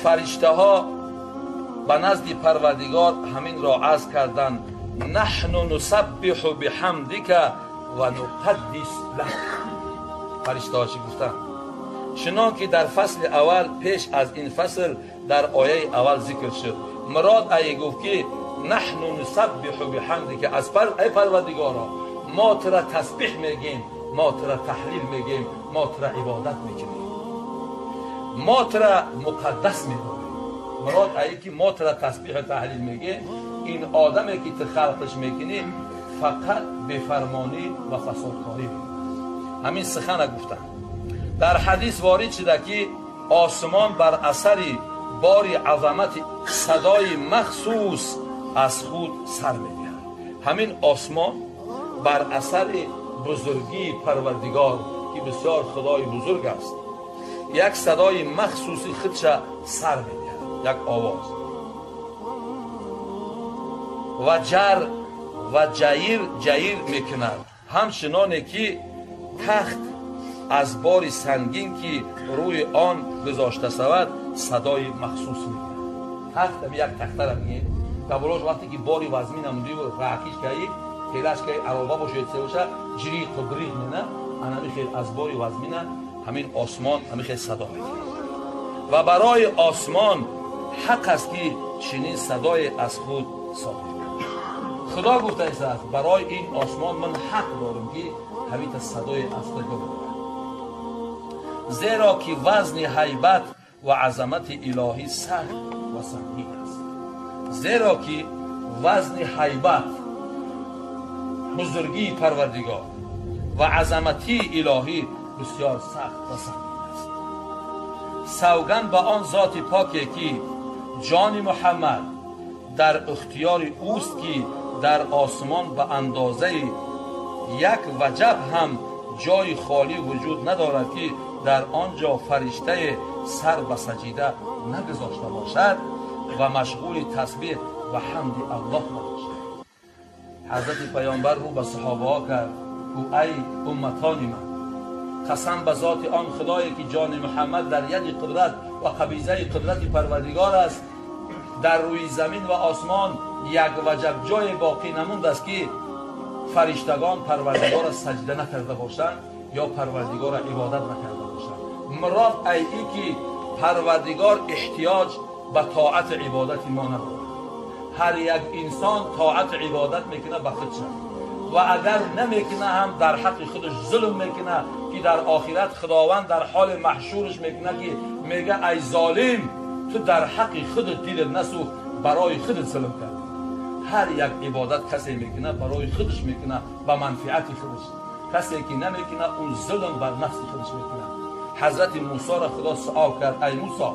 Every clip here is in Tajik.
Фариштаҳо ба назди Парвардигор ҳаминро арз карданд: наҳну нусаббиҳу биҳамдика ва нуқаддис лак. Фариштаҳо чӣ гуфтанд? Чунон ки дар фасли аввал пеш аз ин фасл дар ояи аввал зикр шуд. Мурод ай гуфт ки наҳну нусаббиҳу биҳамдика, аз эй Парвардигоро, мо тура тасбиҳ мегем, мо тура таҳлил мегем, мо тура ибодат мекунем, мо тура муқаддас медорем. Мурод ай ки мо тура тасбиҳу таҳлил мегем, ин одаме ки ту халқиш мекунӣ фақат бефармонӣ ва фасодкорӣ мекунад. Ҳамин сухана гуфтанд. Дар ҳадис ворид шуда ки осмон бар асари бори азамати садои махсус аз худ сар медиҳад. Ҳамин осмон бар асари бузургии Парвардигор ки бисёр Худои бузург аст, як садои махсуси худша сар медиҳад, як овоз ва ҷар ва ҷаир ҷаир мекунад, ҳамчуноне ки тахт аз бори сангин ки рӯи он гузошта шавад садои махсус медиҳад. Тахт як тахтара мегӯем, дар болош вақте ки бори вазмин намудиву раъкиш каи телаш каи ароба бошед се боша ҷириқу бриқ мена, анами хел аз бори вазмина ҳамин осмон ҳамин хел садо медиҳад. Ва барои осмон ҳақ аст ки чунин садое аз худ содир кунад. Худо гуфтааст барои ин осмон ман ҳақ дорам ки ҳамин садое аз худ бибарад, зеро ки вазни ҳайбат ва азамати илоҳӣ сахт ва сангин аст. Зеро ки вазни ҳайбат, бузургии Парвардигор ва азамати илоҳӣ бисёр сахт ва сангин аст. Савганд ба он зоти поке ки ҷони Муҳаммад дар ихтиёри ӯст ки дар осмон ба андозаи як ваҷаб ҳам ҷои холӣ вуҷуд надорад ки дар он ҷо фариштае сар ба саҷида нагузошта бошад ва машғули тасбиҳ ва ҳамди Аллоҳ набошад. Ҳазрати Паёмбар рӯ ба саҳобаҳо кард: гӯ ай умматони ман, қасам ба зоти он Худое ки ҷони Муҳаммад дар яди қудрат ва қабизаи қудрати Парвардигор аст, дар рӯи замин ва осмон як ваҷаб ҷое боқӣ намондааст ки фариштагон Парвардигорро саҷда накарда бошанд ё Парвардигорро ибодат накарда бошанд. Мурод ай и ки Парвардигор эҳтиёҷ ба тоату ибодати мо надорад. Ҳар як инсон тоату ибодат мекунад ба худша, ва агар намекунад ҳам дар ҳаққи худаш зулм мекунад ки дар охират Худованд дар ҳоли маҳшураш мекунад ки мега ай золим, ту дар ҳаққи худат дилат насӯхт, барои худат зулм кардӣ. Ҳар як ибодат касе мекунад барои худаш мекунад, ба манфиати худаш. Касе ки намекунад ӯ зулм бар нафси худаш мекунад. Ҳазрати Мусоро Худо суол кард: ай Мусо,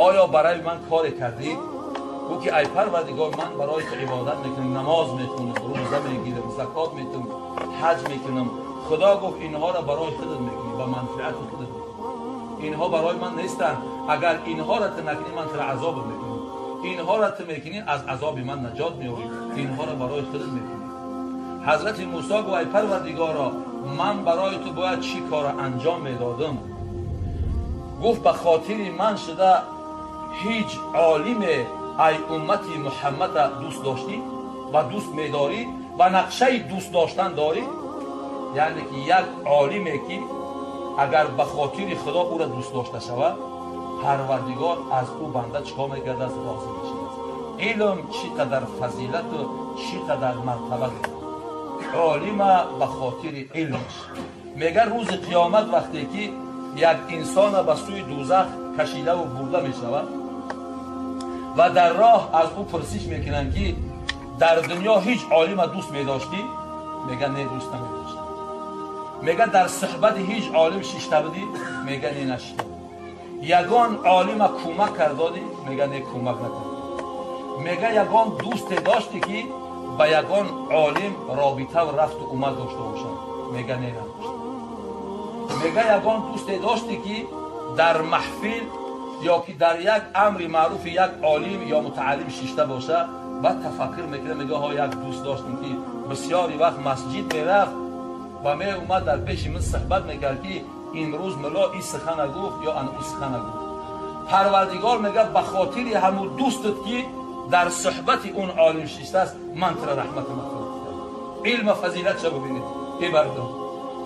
оё барои ман коре кардӣ? Гуфт ки ай Парвардигор, ман барои ту ибодат мекунам, намоз мехонам, рӯза мегирам, закот метам, ҳаҷ мекунам. Худо гуфт инҳоро барои худат мекунӣ, ба манфиати худат мекунӣ, инҳо барои ман нестанд. Агар инҳоро ту накунӣ ман туро азоб мекунам, инҳоро ту мекунӣ аз азоби ман наҷот меёбӣ, инҳоро барои худат мекунӣ. Ҳазрати Мусо гуфт ай Парвардигоро, ман барои ту бояд чӣ корро анҷом медодам? Гуфт ба хотири ман шуда ҳеҷ олиме ай уммати Муҳаммада дӯст доштӣ ва дӯст медорӣ ва нақшаи дӯст доштан дорӣ? Яъне ки як олиме ки агар ба хотири Худо ӯро дӯст дошта шавад, Парвардигор аз ӯ банда чӣ кор мекардааст? Розӣ мешавад. Илм чӣ қадар фазилату чӣ қадар мартаба дорад. Олима ба хотири илмаш мега рӯзи қиёмат вақте ки як инсона ба сӯи дӯзах кашидаву бурда мешавад ва дар роҳ аз ӯ пурсиш мекунанд ки дар дунё ҳеҷ олима дӯст медоштӣ? Мега не, дӯст намедоштам. Мега дар суҳбати ҳеҷ олим шишта будӣ? Мега не, нашишта будам. Ягон олима кӯмак кардодӣ? Мега не, кӯмак накардам. Мега ягон дӯсте доштӣ ки ба ягон олим робитаву рафту омад дошта бошад? Мега не, надоштам. Мега ягон дӯсте доштӣ ки дар маҳфил ё ки дар як амри маъруфи як олим ё мутааллим шишта боша? Баъд тафаккур мекунад, мега ҳо, як дӯст доштем ки бисёри вақт масҷид мерафт ва меомад дар пеши ман суҳбат мекард ки имрӯз мулло ин сухана гуфт ё ана ӯ сухана гуфт. Парвардигор мега ба хотири ҳамун дӯстат ки дар суҳбати он олим шиштааст, ман тура раҳмату мағфират кардам. Илма фазилатша бибинед, эй мардум.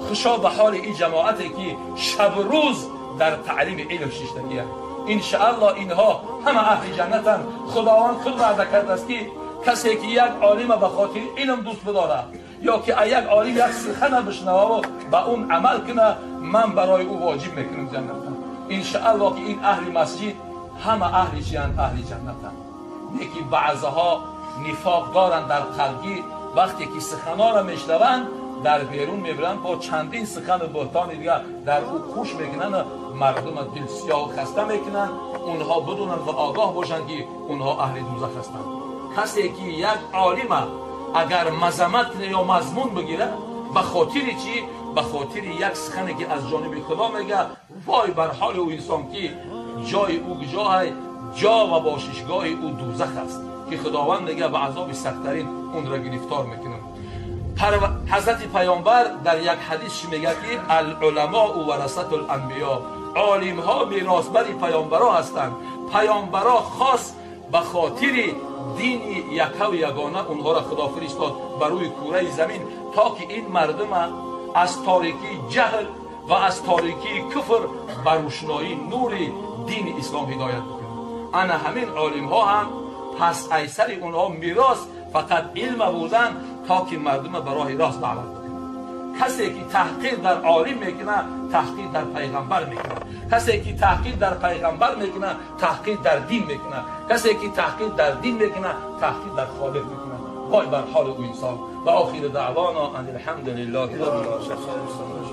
Хушо ба ҳоли ин ҷамоате ки шабу рӯз дар таълими илм шиштагиянд. Иншааллоҳ инҳо ҳама аҳли ҷаннатанд. Худованд худ ваъда кардааст ки касе ки як олима ба хотири илм дӯст бидорад ё ки як олим як сухана бишнававу ба он амал кунад, ман барои ӯ воҷиб мекунам ҷаннатам. Иншааллоҳ ки ин аҳли масҷид ҳама аҳли чиянд? Аҳли ҷаннатанд. Неки баъзеҳо нифоқ доранд дар қалбӣ, вақте ки суханҳоро мешнаванд дар берун мебаранд, бо чандин сухану буҳтони дигар дар ӯ кӯш мекунанд, мардума дилсиёҳу хаста мекунанд. Онҳо бидонанд ва огоҳ бошанд ки онҳо аҳли дӯзах ҳастанд. Касе ки як олима агар мазамат ё мазмун бигирад, ба хотири чӣ? Ба хотири як сухане ки аз ҷониби Худо мега, вой бар ҳоли ӯ инсон ки ҷои ӯ ҷоҳай, ҷо ва бошишгоҳи ӯ дӯзах аст ки Худованд мега ба азоби сахттарин онро гирифтор мекунам. Ҳазрати Паёмбар дар як ҳадис чӣ мегӯяд ки алуламоу варасатул анбиё, олимҳо меросбари паёмбаро ҳастанд. Паёмбаро хос ба хотири дини якаву ягона онҳоро Худо фиристод ба рӯи кураи замин, то ки ин мардума аз торикии ҷаҳл ва аз торикии куфр ба рӯшноии нури дини ислом ҳидоят бикунанд. Ана ҳамин олимҳо ҳам пас айсари онҳо мерос фақат илма будан, то ки мардума ба роҳи рост даъват бикунанд. Касе ки таҳқир дар олим мекунад, таҳқир дар пайғамбар мекунад. Касе ки таҳқир дар пайғамбар мекунад, таҳқир дар дин мекунад. Касе ки таҳқир дар дин мекунад, таҳқир дар холиқ мекунад. Вой бар ҳоли ӯ инсон. Ва охири даъвона ан алҳамдулиллаҳи роббил оламин.